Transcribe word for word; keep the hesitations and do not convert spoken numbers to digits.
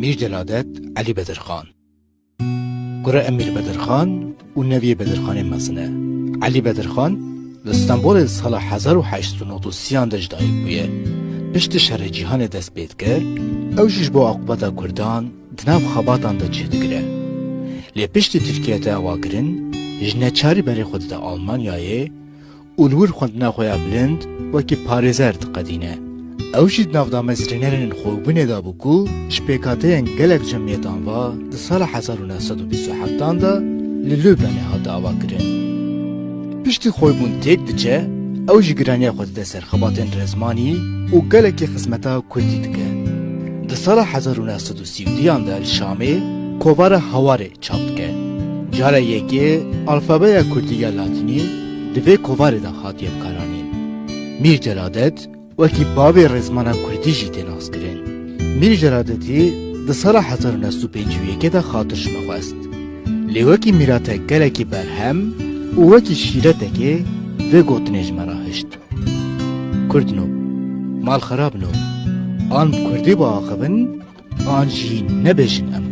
Mîr Celadet, Elî Bedirxan. Kura Emîr Bedirxan û neviyê Bedirxanê mezin e. Elî Bedirxan li Stenbolê di sala hezar û heşt sed û nod û sê de ji dayik bûye. Piştî şerê cîhanê dest pê dike, ew jî ji bo aqûbeta Kurdan di nav xebatan de cih digire. Lê piştî Tirkiye tê avakirin, ji neçarî berê xwe dide Almanyayê û li wir xwendina xwe ya bilind wekî parêzer diqedîne. Ew jî di nav damezrînerên xwebûnê de bû ku ji pêkhateyên gelek cemiyetan ve di sala hezar û neh sed û bîst û heft de li Lubnanê hate avakirin. Piştî xwebûn têk diçe, ew jî giraniya xwe dide ser xebatên rezmanî û gelekî xizmeta Kurdî dike. Di sala hezar û neh sed û sî û duyan de li Şamê kovara Hawarê çap dike. Cara yekê alfabeya Kurdî ya Latînî di vê kovarê de hatiye bikaranîn. Mîr Celadet wekî bavê rêzmana Kurdî jî tê naskirin. Mîr Celadetî di sala hezar û neh sed û pêncî û yekê de xatir ji me xwest. Lê wekî mîratek gelekî berhem û wekî şîretekê vê gotinê ji me re hişt: Kurdno, mal xerabno, an bi Kurdî biaxivin, an jî nebêjin em